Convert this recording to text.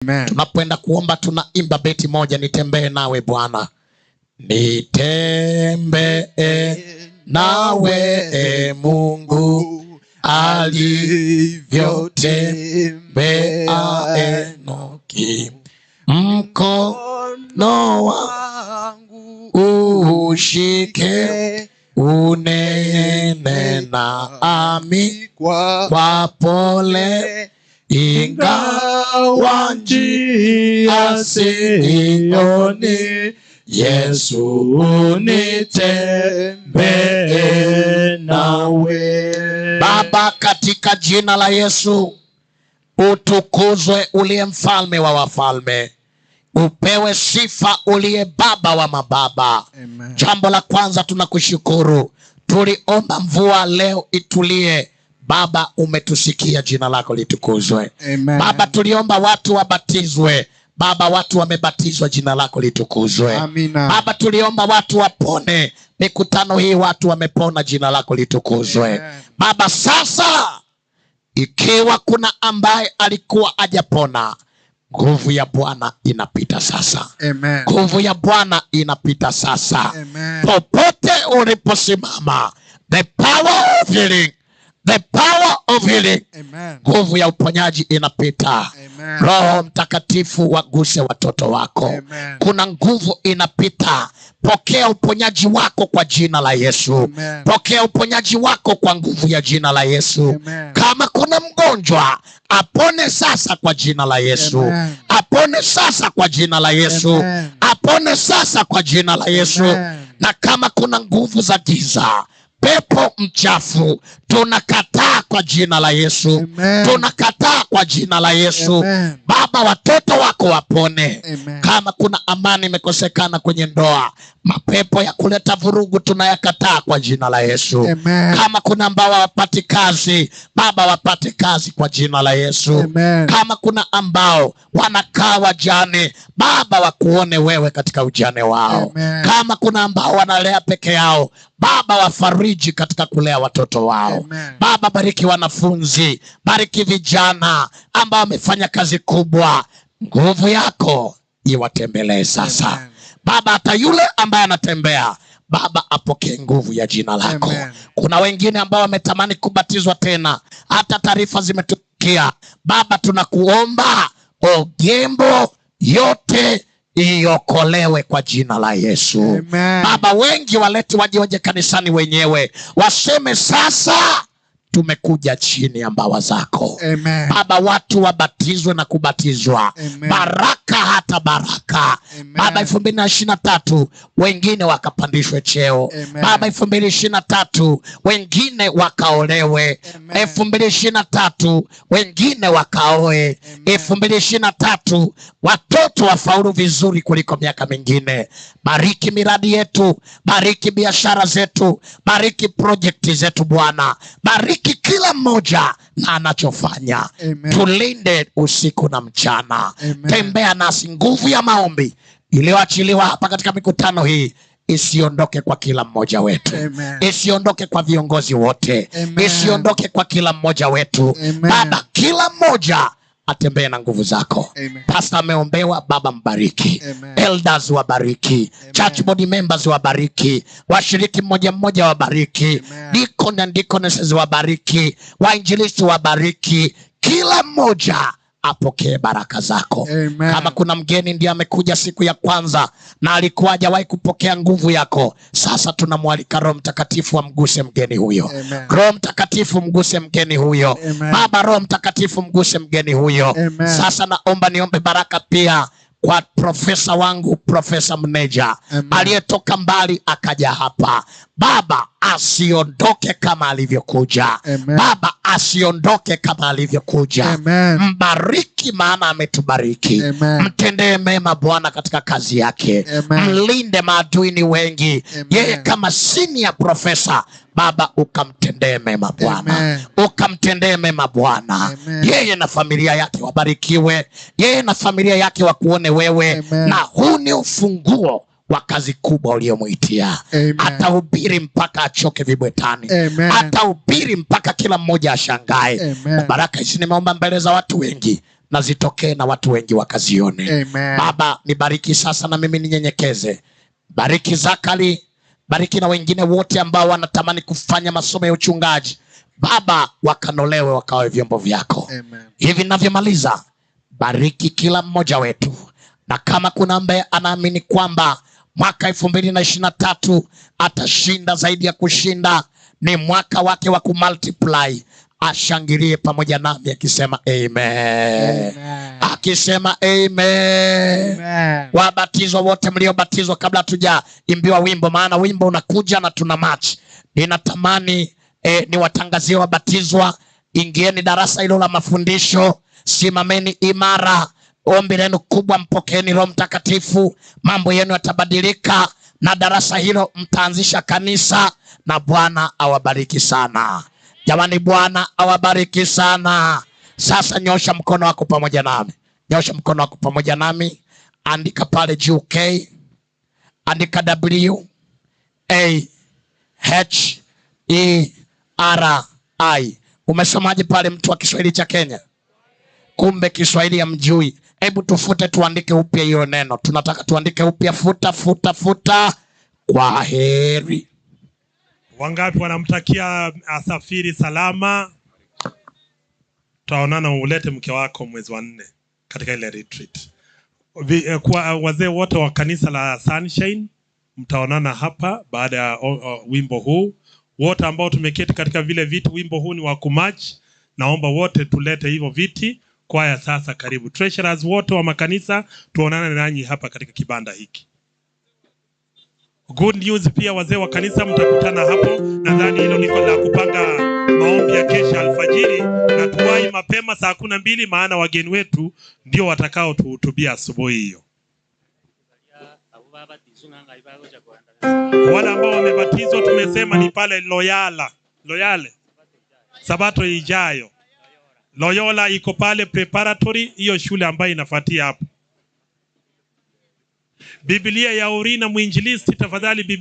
Amen. Tunapoenda kuomba tunaimba beti moja, nitembee nawe Bwana, nitembee nawe e Mungu alivyotembea Enoki, mkono wangu ushike unene nami kwa kwa pole, ingawa njia sioni, Yesu unitembee nawe. Baba, katika jina la Yesu, utukuzwe uliye mfalme wa wafalme, upewe sifa uliye baba wa mababa. Amen. Jambo la kwanza tunakushukuru, tuliomba mvua leo itulie. Baba, umetusikia, jina lako litukuzwe. Amen. Baba, tuliomba watu wabatizwe. Baba, watu wamebatizwa, jina lako litukuzwe. Amina. Baba, tuliomba watu wapone. Mikutano hii watu wamepona, jina lako litukuzwe. Amen. Baba, sasa ikiwa kuna ambaye alikuwa hajapona, nguvu ya Bwana inapita sasa. Amen. Nguvu ya Bwana inapita sasa. Amen. Popote uliposimama, the power of healing, the power of healing, Amen. nguvu ya uponyaji inapita. Amen. Roho Mtakatifu waguse watoto wako. Amen. Kuna nguvu inapita. Pokea uponyaji wako kwa jina la Yesu. Amen. Pokea uponyaji wako kwa nguvu ya jina la Yesu. Amen. Kama kuna mgonjwa apone sasa kwa jina la Yesu. Amen. Apone sasa kwa jina la Yesu. Amen. Apone sasa kwa jina la Yesu. Amen. Na kama kuna nguvu za giza, pepo mchafu, tunakataa kwa jina la Yesu. Amen. Tunakataa kwa jina la Yesu. Amen. Baba, watoto wako wapone. Amen. Kama kuna amani imekosekana kwenye ndoa, mapepo ya kuleta vurugu tunayakataa kwa jina la Yesu. Amen. Kama kuna ambao hawapati kazi, Baba, wapate kazi kwa jina la Yesu. Amen. Kama kuna ambao wanakaa wajane, Baba, wakuone wewe katika ujane wao. Amen. Kama kuna ambao wanalea peke yao, Baba, wafariji katika kulea watoto wao. Amen. Baba, bariki wanafunzi, bariki vijana ambao wamefanya kazi kubwa. Nguvu yako iwatembelee sasa. Amen. Baba, hata yule ambaye anatembea, Baba, apokee nguvu ya jina lako. Amen. Kuna wengine ambao wametamani kubatizwa tena, hata taarifa zimetukia. Baba, tunakuomba Ogembo yote iokolewe kwa jina la Yesu. Amen. Baba, wengi walete waje waje kanisani wenyewe, waseme sasa tumekuja chini ya mbawa zako. Amen. Baba, watu wabatizwe na kubatizwa. Amen. Baraka hata baraka. Amen. Baba, 2023 wengine wakapandishwe cheo. Amen. Baba, 2023 wengine wakaolewe. Amen. 2023 wengine wakaoe. Amen. 2023 watoto wafaulu vizuri kuliko miaka mingine. Bariki miradi yetu, bariki biashara zetu, bariki projekti zetu Bwana, bariki kila mmoja na anachofanya. Amen. Tulinde usiku na mchana. Amen. Tembea nasi. Nguvu ya maombi iliyoachiliwa hapa katika mikutano hii isiondoke kwa kila mmoja wetu. Amen. Isiondoke kwa viongozi wote. Amen. Isiondoke kwa kila mmoja wetu. Amen. Baba, kila mmoja atembee na nguvu zako. Amen. Pastor ameombewa, Baba mbariki. Amen. Elders wabariki. Amen. Church body members wabariki. Washiriki mmoja mmoja wabariki. Amen. Deacon and deaconesses wabariki. Wainjilisti wabariki. Kila mmoja apokee baraka zako. Amen. Kama kuna mgeni ndiye amekuja siku ya kwanza na alikuwa hajawahi kupokea nguvu yako, sasa tunamwalika Roho Mtakatifu amguse mgeni huyo. Amen. Roho Mtakatifu mguse mgeni huyo. Amen. Baba, Roho Mtakatifu mguse mgeni huyo. Amen. Sasa naomba niombe baraka pia kwa profesa wangu, Profesa Mneja Amen. aliyetoka mbali akaja hapa. Baba, asiondoke kama alivyokuja. Amen. Baba, asiondoke kama alivyokuja. Amen. Mbariki maana ametubariki. Amen. Mtendee mema Bwana katika kazi yake. Amen. Mlinde, maadui ni wengi. Amen. Yeye kama senior profesa, Baba, ukamtendee mema Bwana. Amen. Ukamtendee mema Bwana. Amen. Yeye na familia yake wabarikiwe. Yeye na familia yake wakuone wewe. Amen. Na huu ni ufunguo wa kazi kubwa uliyomwitia. Amen. Atahubiri mpaka achoke vibwetani. Amen. Atahubiri mpaka kila mmoja ashangae. Amen. Na baraka hizi nimeomba mbele za watu wengi. na zitokee na watu wengi wakazione. Amen. Baba, nibariki sasa na mimi ninyenyekeze. Bariki Zakari, bariki na wengine wote ambao wanatamani kufanya masomo ya uchungaji. Baba, wakanolewe wakawe vyombo vyako. Amen. Hivi ninavyomaliza, bariki kila mmoja wetu, na kama kuna ambaye anaamini kwamba mwaka 2023 atashinda zaidi ya kushinda, ni mwaka wake wa kumultiply, ashangilie pamoja nami akisema amen. Amen. Akisema amen. Amen. Wabatizwa wote mliobatizwa, kabla hatujaimbiwa wimbo, maana wimbo unakuja na tuna match. Ninatamani niwatangazie wabatizwa, ingieni darasa hilo la mafundisho, simameni imara. Ombi lenu kubwa, mpokeeni Roho Mtakatifu, mambo yenu yatabadilika, na darasa hilo mtaanzisha kanisa, na Bwana awabariki sana. Jamani, Bwana awabariki sana. Sasa nyosha mkono wako pamoja nami, nyosha mkono wako pamoja nami, andika pale juu K, andika W A H E R I. Umesomaje pale, mtu wa Kiswahili cha Kenya? Kumbe Kiswahili hamjui. Hebu tufute tuandike upya hiyo neno. Tunataka tuandike upya. Futa, futa, futa. Kwa heri. Wangapi wanamtakia asafiri salama? Tutaonana, ulete mke wako mwezi wa 4 katika ile retreat. Kwa wazee wote wa kanisa la Sunshine, mtaonana hapa baada ya wimbo huu. Wote ambao tumeketi katika vile viti, wimbo huu ni wa kumach. Naomba wote tulete hivyo viti. Kwaya sasa karibu. Treasurers wote wa makanisa, tuonane nanyi hapa katika kibanda hiki. Good news pia, wazee wa kanisa mtakutana hapo. Nadhani hilo liko la kupanga maombi ya kesha alfajiri, na tuwahi mapema saa 12, maana wageni wetu ndio watakao tuhutubia asubuhi hiyo. Wale ambao wamebatizwa tumesema ni pale Loyola, Loyale, Sabato ijayo. Loyola iko pale preparatory, hiyo shule ambayo inafuatia hapo. Biblia ya Urina mwinjilisti, tafadhali Biblia.